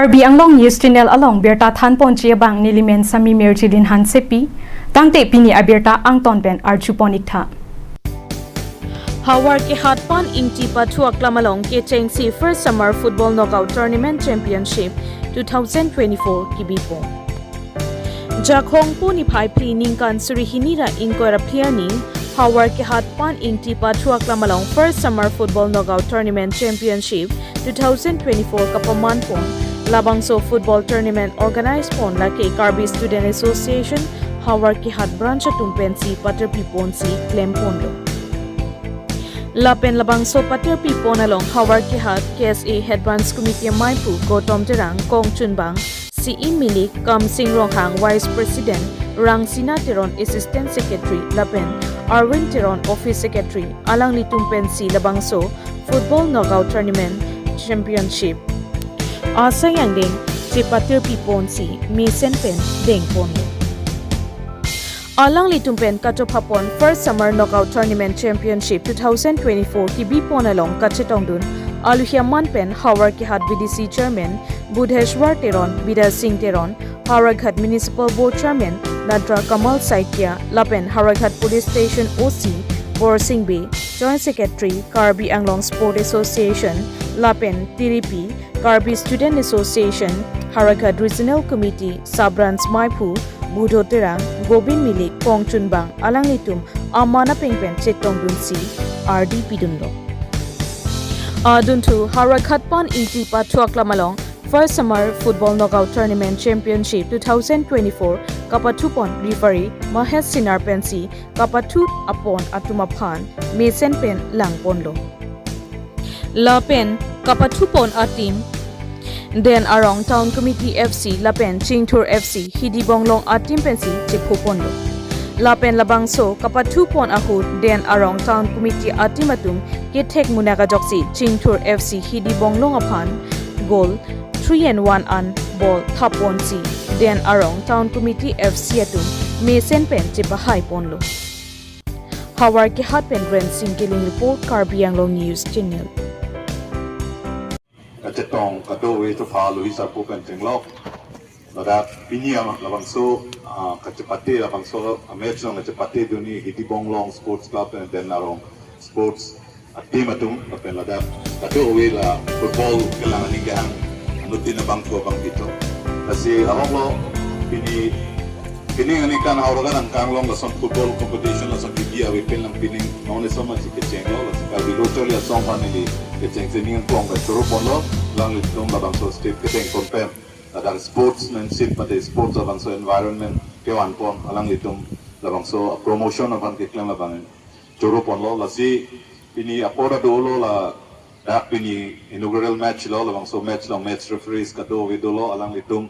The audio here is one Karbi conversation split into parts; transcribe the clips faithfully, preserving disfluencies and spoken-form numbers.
Karbi Anglong News Channel along birta thanponji abang nelimen Sami Mirjilin Hansepi, tangte pini abirta angton pen arjupon iktha. Howraghat pen Ingti pathu aklam along kechengsi First Summer Football Knockout Tournament Championship two thousand twenty-four kebipon. Jakhong pu niphai phli ningkan suri hini ra ingkoi ra phli arni, Howraghat pen Ingti pathu aklam along First Summer Football Knockout Tournament Championship two thousand twenty-four kapamanpon, labangso football tournament organize pon lake Karbi Student Association Howraghat Branch atum pensi patirpiponsi klemponlo. Lapen labangso patirpipon along Howraghat K S A Head Branch Committee amaiphu Gautam Terang, kongchunbang C E Milik, Kamsing Ronghang, Vice President, Rangsina Teron, Assistant Secretary, lapen Arvind Teron, Office Secretary, alanglitum pensi labangso Football Knockout Tournament Championship asai angdeng chepatirpiponsi mesen pen dengponlo. Alanglitum pen kachophapon First Summer Knockout Tournament Championship two thousand twenty-four kebipon along kachetongdun aluhi aman pen Howraghat V D C Chairman Budheshwar Teron, Bidya Sing Teron, Howraghat Municipal Board Chairman Nadra Kamal Saikia, lapen Howraghat Police Station O C Borsing Bey, Joint Secretary Karbi Anglong Sport Association, lapen T D P Karbi Student Association, Howraghat Regional Committee, Sub Branch maiphu Budho Terang, Gobin Milik, kongchunbang alanglitum aman apeng pen chetongdunsi ardi pidunlo. Adunthu Howraghat pen Ingti pathu aklam along First Summer Football Knockout Tournament Championship two thousand twenty-four kapathupon referee Mahesh Sinar pensi kapathu apon atum aphan mesen pen langponlo. Lapen kapathupon ateam Den Arong Town Committee F C lapen Chingthur F C Hidi Bonglong ateam pensi chephuponlo. Lapen labangso kapathupon ahut Den Arong Town Committee ateam atum kethek munak ajoksi Chingthur F C Hidi Bonglong aphan goal three and one an ball thapponsi Den Arong Town Committee F C atum mesen pen chepahaiponlo. Howraghat pen Rensing Killing report, Karbi Anglong News Channel. Kachetong kadokave chopha luhi sarpo pen chenglok. Ladak pini ama labangso, ah, kachepate labangso, ah, match along kachepate dunji Hidi Bonglong Sports Club and Den Arong Sports ateam atum, lapen ladak kadokave la football kelang aning kehang anuttin abangphu abangpi atum. Lasi ahoklo pini, pini aningkan Howraghat angkang along lason football competition lason kebi ave pen lang pining non esom si kechenglo, lasi Karbi Lo Charli Asong aphan neli kechengsi ning klong kachoro ponlo, alanglitum labangso state kedeng pon pen ladak sportsmanship mate sports labangso environment kevan pon, alanglitum labangso promotion aphan keklem labang choro ponlo. Lasi pini apor ta dolo, ladak pini inaugural match lo, labangso match along match referees kadokave dolo, alanglitum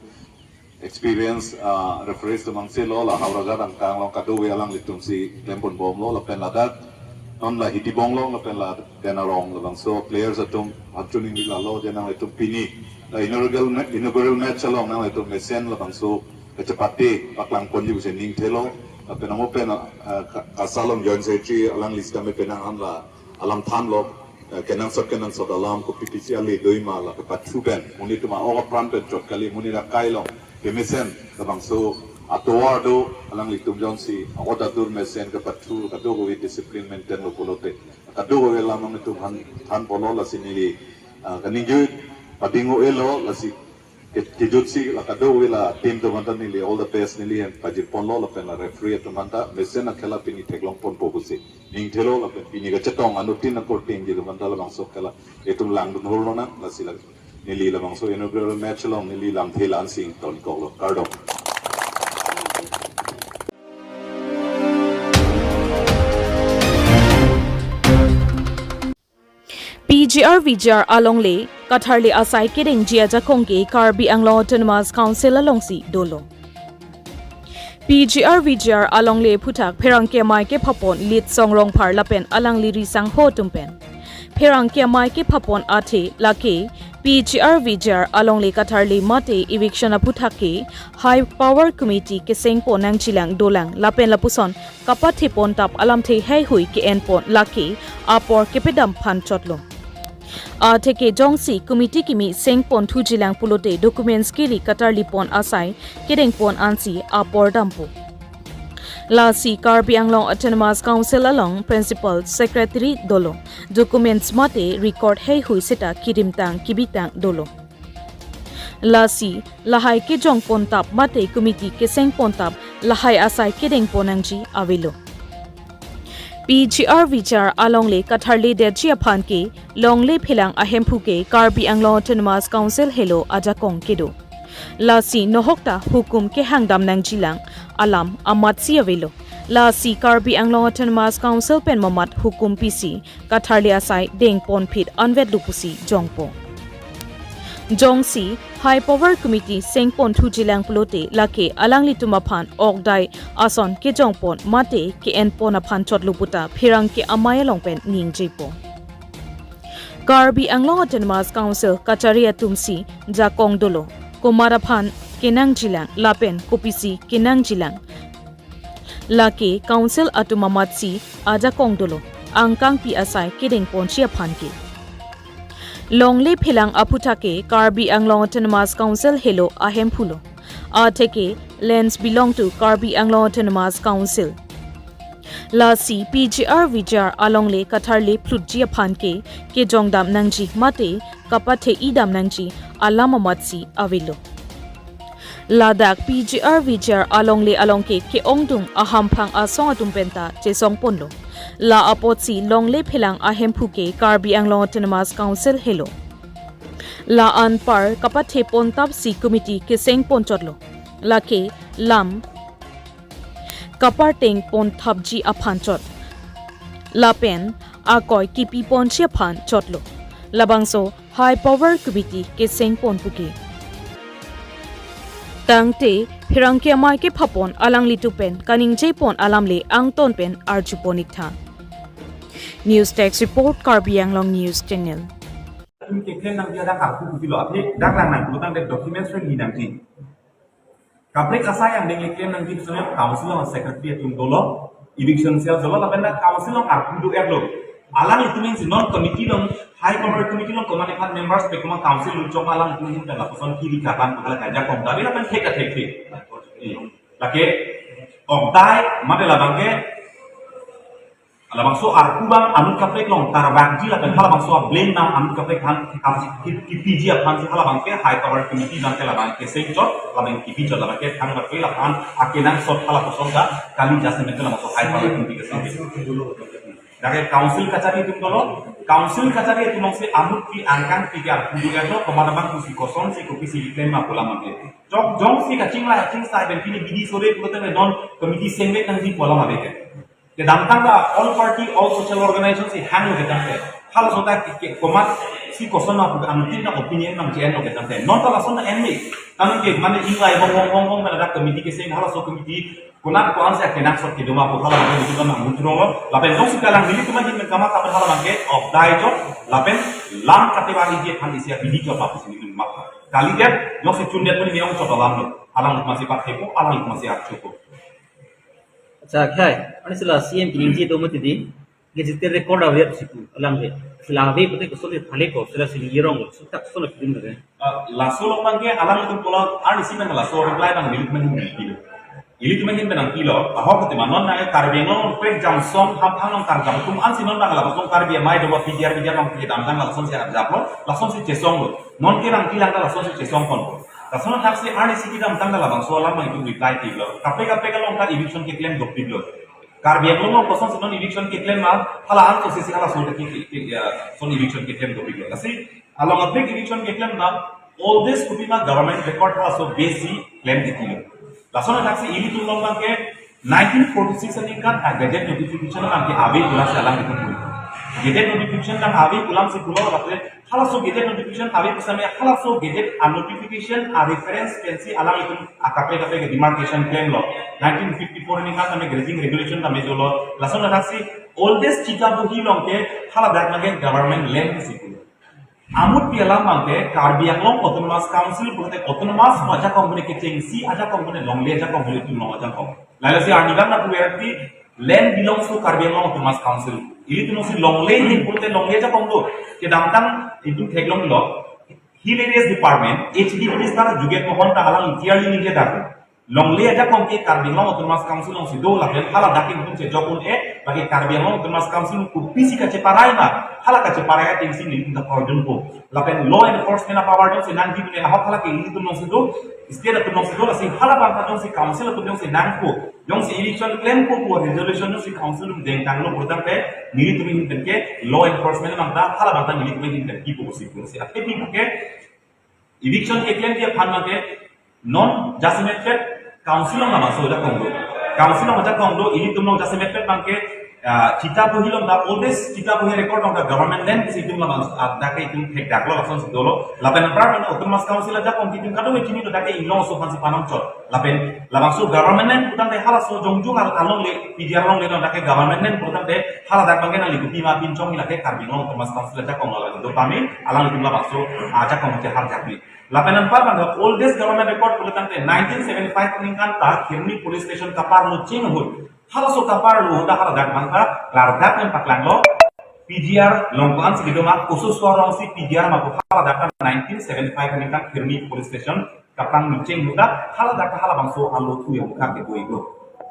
experience, ah, referees atum angselo, la Howraghat angkang along kadokave alanglitum si klem ponbomlo, lapen ladak non la Hidi Bonglong lapen la Den Arong labangso players atum hapchuning vila lo, je nanglitum pini la inaugural ma-, inaugural match along nanglitum mesen labangso kachepate paklang ponji pusi ning thelo, lapen amo pen, ah, ka-, KASA along Joint Secretary alangli sitame penang an la alam thanlo, eh, kenangsot kenangsot alam kopi pisi ale doji ma la kepathu pen, monit atum a-ok apran pen chot kali, monit akai along kemesen labangso atovar do, alanglitum jongsi a-order dur mesen kepathu kadokave discipline maintain lo pulote kadokave alam nanglitum than, than ponlo, lasi neli, ah, kaningje pading o-elo, lasi ke-, kejutsi la kadokave la team atum aphanta neli all the best neli hem pajir ponlo, lapen la referee atum aphanta mesen akhela pini theklong ponpo pusi ning thelo, lapen pini kachetong anuttin akorte ingje atum aphanta labangso akhela itum langdun hor lonang, lasi la neli labangso inaugural match along neli lamthe la-an si ingtonkoklo, kardom. P G R V G R alongle katharli asai kedengji ajakong ke Karbi Anglong Autonomous Council alongsi dolo. P G R V G R alongle aphuthak pherangke amei kephapon Litsong Rongphar lapen alangli risangho atum pen. Pherangke amei kephapon athe lake P G R V G R alongle katharli mate eviction aphuthak ke High Power Committee kesengpon nangjilang dolang lapen lapuson kapathepon tap alamthe heihui ke-enpon lake apor kepedam aphan chotlo. Atheke jongsi committee kimi sengpon thujilang pulote documents kiri katarlipon asai kedengpon ansi apor dampo. Lasi Karbi Anglong Autonomous Council along Principal Secretary dolo, documents mate record heihui seta kirimtang kibitang dolo. Lasi lahai kejongpontap mate committee kesengpontap lahai asai kedengpon nangji avelo. P G R V G R alongle katharledetji aphan ke longle phelang ahemphu ke Karbi Anglong Autonomous Council helo ajakong kedo. Lasi nohokta hukum kehangdam nangjilang alam amatsi avelo. Lasi Karbi Anglong Autonomous Council pen mamat hukum pisi katharle asai dengponphit anvetlo pusi jongpo. Jongsi High Power Committee sengpon thujilang pulote lake alanglitum aphan okdai ason kejongpon mate ke-enpon aphan chotlo puta pherangke amei along pen ningjepo. Karbi Anglong Autonomous Council kachari atumsi jakong dolo, komat aphan kenangjilang lapen kopisi kenangjilang, lake council atum amatsi ajakong dolo, angkangpi asai kedengponji aphan ke. Longle phelang aphuthak ke Karbi Anglong Autonomous Council helo ahemphulo. Atheke lands belong to Karbi Anglong Autonomous Council. Lasi P G R V G R alongle katharle phlutji aphan ke kejongdam nangji mate kapathe-idam nangji alam amatsi avelo. Ladak P G R V G R alongle along ke ke-ongdung ahamphang asong atum penta chesongponlo. La apotsi longle phelang ahemphu ke Karbi Anglong Autonomous Council helo. La anpar kapathepontapsi committee kesengponchotlo. Lake lam kapartengponthapji aphan chot. Lapen akoi kipiponji aphan chotlo. Labangso High Power Committee kesengpon puke. Tangte pherangke amei kephapon alanglitum pen kaningjepon alamle angton pen arjupon iktha. News Desk Report, Karbi Anglong News Channel. Tum keklem nangji adak arpu kopilo, aphi dak lang nang, tangte documents pen ni nangji. Kaprek asai angdeng keklem nangji, misalnya council along secretary atum dolo, eviction cell dolo, lapen dak council along arpu do-etlo. Alanglitum si non committee along, High Power Committee along komat aphan members pe komat council luchok, alanglitum hin pen lapuson kiri kapan pagala kaja kong dabi lapen thek athek thek. Lake okdai mate labang ke halabangso arpu abang anut kaprek along tarvakji lapen halabangso a-blame abang anut kaprek aphan, aphan ki-, kipiji aphansi halabang ke High Power Committee abang ke labang kesengchot, labang kipichot, labang ke thang kaprek aphan akenangsot halapuson ta kali jasemet ke labangso High Power Committee kesengchot. Dak ke council kachari atum dolo, council kachari atum alongsi anutpi angkangpi ke arpu do-etlo, komat abang kosi kosonsi kopisi keklem ma pu alam ave. Chok jongsi kachinglai kachinglai pen pini bidi sore pulote non committee sengvek nangji pu alam ave ke. Kedamtang ta all party, all social organization si hanglo ketangte. Halaso ta ke, ke, komatsi koson ma pu anuttin ta opinion nangche-enlo ketangte. Non ta lason ta enle. Tanun ke mane inglai bong bong bong bong pen dak committee keseng, halaso committee konat ko-ansi akenangsot kedo ma pu hala mane itu kan mutrong lo. Lapen jongsi kalang nelitum ahin pen kamatha pen halabang ke okdai chot, lapen lam katewar iji aphan isi abidi chot lapusi nelitum matha. Kalidet, jongsi chundet pen ni ongchot alamlo. Alang masi pathepo, alang masi archupo. Acha, khai, ani sila C M kiningje do mati di, gazetted record ave si pu, alang he. Sila ave pute koson le thale ko, sila sili irong lo, sutak koson le pidin lage. Ah, laso along abang ke alanglitum pulo, ani si abang laso reply abang nelitum ahin pen nangpilo. Nelitum ahin pen nangpilo, ahok kete ma non nang Karbi Anglong pek jamsong hamphang along karjam atum ansi non abang lapuson Karbi amei do ba P G R, P G R abang pik damtang lasonsi arjaplo, lasonsi chesonglo. Non ke abang kilang ta lasonsi chesongponpo. Lason thaksi ani si kedamtang ta labangso alam abang itum reply pilo. Kaprek kaprek along ta eviction keklem dopiklo. Karbi Anglong along kosonsi non eviction keklem ma, hala anto sisi halaso ta ki, ki, ki, ya, son eviction keklem dopiklo. Lasi along kaprek eviction keklem ma, oldest kopi ma government record halaso base si klem dopiklo. Lason thaksi ilitum along abang ke nineteen forty-six aningkan a gazette notification abang ke ave pu alamsi alanglitum pu. Gazette notification abang ave pu alamsi pulo, lapen halaso gazette notification ave pu setame halaso gazette a notification a reference pensi alanglitum akaprek kaprek ke demarcation klemlo. Nineteen fifty-four aningkan tame grazing regulation tame dolo. Lason thaksi oldest chika bohi along ke hala dak abang ke government land si pulo. Anutpi alam abang ke Karbi Anglong Autonomous Council pulote autonomous ajakong pu ne kechengsi ajakong pu ne longle ajakong pu ne tum long ajakong. Lalu si arnivang na pu verti land belongs to Karbi Anglong Autonomous Council. Ilitum si longle ahin pulote longle ajakong do. Kedamtang itum theklonglo. Hill Areas Department, H D minister Juget Mohan ta alang clearly ningje dak. Longle ajakong ke Karbi Anglong Autonomous Council alongsi do lapen hala dak itum chejok un-e, lake Karbi Anglong Autonomous Council kopisi kacheparai ma, hala kacheparai atengsi nelitum ta kordunpo. Lapen law enforcement a-power jongsi nangji pu ahok hala ke ilitum alongsi do, state atum alongsi do, lasi hala abang ta jongsi council atum jongsi nangpo, jongsi eviction klempo pu resolution jongsi council atum dengtanglo pulotangte, nelitum ahin pen ke law enforcement abang ta, hala abang ta nelitum ahin pen kipo pusi pu. Lasi athepi ke eviction keklemji aphan abang ke non jasemet pet council along labangso ajakong do. Council along ajakong do, ilitum along jasemet pet abang ke, ah, chita bohi along ta, oldest chita bohi record along ta government land si itum labang, ah, dak ke itum thekdaklo, lasonsi dolo. Lapen anpar Autonomous Council ajakong ke itum kadokave chini do, dak ke inglong aso aphansi panongchot. Lapen labangso government land pulotangte halaso jongjung al-, alongle, P G R alongle along dak ke government land pulotangte hala dak abang ke nangli kopi ma pinchong, lake Karbi Anglong Autonomous Council ajakong along do pame, alanglitum labangso ajakong cheharjak ni. Lapen anpar abang oldest government record pulotangte nineteen seventy-five aningkan ta Khirni Police Station kaparlo cheng ahut. Halaso kaparlo ahut ta hala dak abang ta klardak nangpaklanglo. P G R along ko-ansi kedo ma, koso arongsi P G R ma pu hala dak ta nineteen seventy-five aningkan Khirni Police Station kapangni cheng ahut ta hala dak ta halabangso alo thu yang kang ke boi do.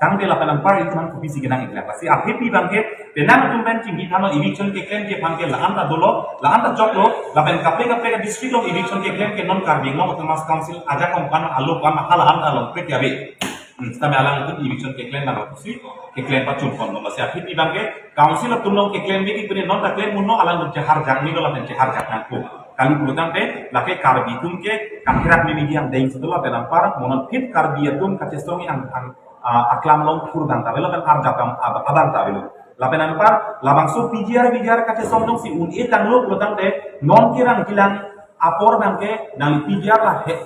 Tangte lapen anpar ilitum kopisi kenang iklang. Lasi athepi abang ke penang atum pen chingki tanglo, eviction keklemji aphan ke la-an ta dolo, la-an ta choklo, lapen kaprek kaprek district along eviction keklem ke non Karbi Anglong Autonomous Council ajakong pen alo pen hala an ta longpet ya be. Hmm, sitame alangtum eviction keklem nanglo pusi keklem pachun ponlo. Lasi athepi abang ke council atum along keklem be ke pune non ta klem un-e, alangtum cheharjak ni lo lapen cheharjak nangpo. Kali pulotangte lake Karbi atum ke katherak meme dei angdeng si do lapen anpar mononphit Karbi atum kachesong ang ang, ah, aklam along thur abang ta avelo lapen arjap abang, ab-, abang ta avelo. Lapen anpar labangso P G R V G R kachesong jongsi un-e tanglo pulotangte non kerang kelang apor abang ke nang P G R la he,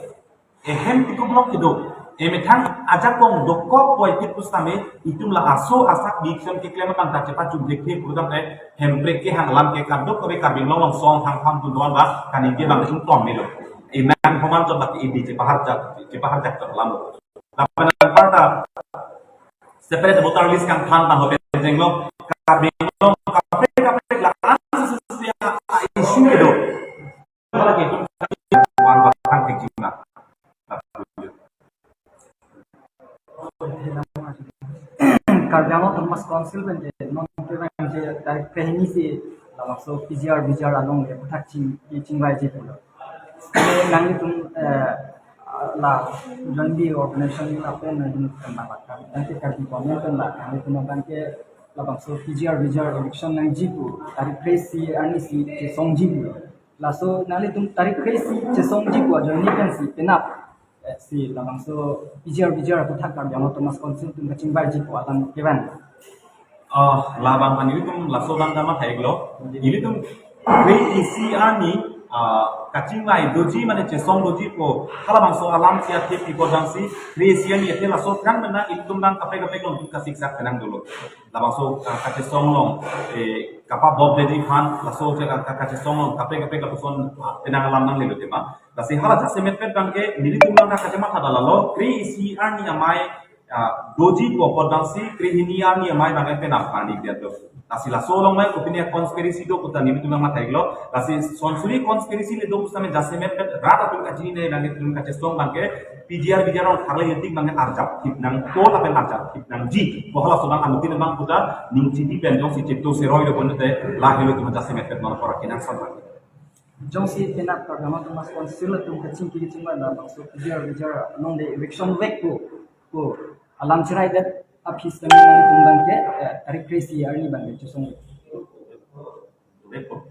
ehem tikum along kedo, emethang ajakong dokok puvoiphit pusitame itum la aso asak eviction keklem abang ta chepachun thekthe pulotangte Hemprek kehang alam ke kadokave Karbi Anglong along song hang ham tun doan ba kaningje abang itum tom melo. Inang homan chot lake idi chepaharjak, chepaharjak chot alam. Lapen anpar ta separate voter list kangthan ta hote jenglo, Karbi Anglong kaprek kaprek la-an sisi a issue kedo. Lake itum wan batang thekji ma. Karbi Anglong Autonomous Council pen je non ke pen je tarik krehini si labangso P G R V G R alongle aphuthak ching, chingvaiji pulo. Nanglitum, eh, la join the organization lapen nanglitum kan malakam. Tangte Karbi Anglong pen la nanglitum abang ke labangso P G R V G R eviction nangji pu tarik kre-isi arni si chesongji pulo. Laso nanglitum tarik kre-isi chesongji pu ajoine pensi penap, eh, si labangso P G R V G R aphuthak Karbi Anglong Autonomous Council atum kachingvaiji pu alam kevan. Ah, labang an ilitum laso abang ta matha iklo. Ilitum kre-isi arni, ah, kachingvai doji mane chesong doji pu halabangso alam si athepi apot abang si kre-isi arni athe laso thrang mena ilitum abang kaprek kaprek along kasiksak penang dolo. Labangso, ah, kachesong along, eh, kapabop detji aphan, laso che ka, ka, kachesong along kaprek kaprek lapuson, ah, penang alam nanglelo tema. Lasi hala jasemet pet abang ke nelitum abang kachematha dalalo, kre-isi arni amei, ah, doji pu apot abang si, krehini arni amei abang ke penap pani dia do. Lasi laso along mai kopine conspiracy do pu ta nelitum abang matha iklo. Lasi sonsuri conspiracy le do pusitame jasemet pet rat atum kachini ne abang ke itum kachesong abang ke P G R V G R along tharle yetik abang arjap thip nangpo lapen arjap thip nangji pu halaso abang anuttin abang pu ta ning chini pen jongsi chepto seroi do pon te lahelo itum jasemet pet non apor kenangsot abang. Jongsi penap Karbi Anglong Autonomous Council atum kachingki kachingvai labangso P G R V G R alongle eviction vekpo pu alam chiraidet aphi sitame nanglitum abang ke, eh, tarik kre-isi arni abang ke chesong vekpo.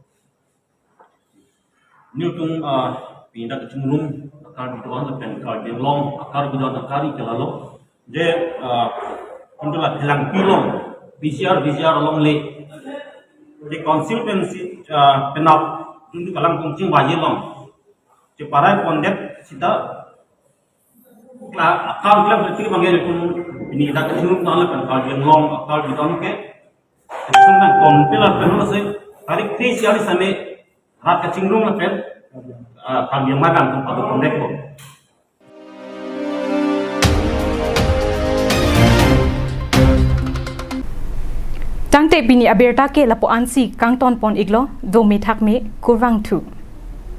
Nelitum, ah, pindak chingrum akar bidon lapen Karbi Anglong akar bidon akar ke lalo. Je, ah, untuk la phelangpi along P G R V G R alongle je council pensi, ah, penap untuk kalang kongching bayi along cheparai pondet sita la akar kelam detik abang ke pun pindak chingrum lapen Karbi Anglong akar bidon ke Sung nang kon pila pen lo se tarik kre-isi arni sitame rat kachingrum lapen, ah, Karbi Anglong atum pado pondet lo. Tangte pini abirta ke lapu-ansi kangton pon iklo, dome thakme, kurvangthu.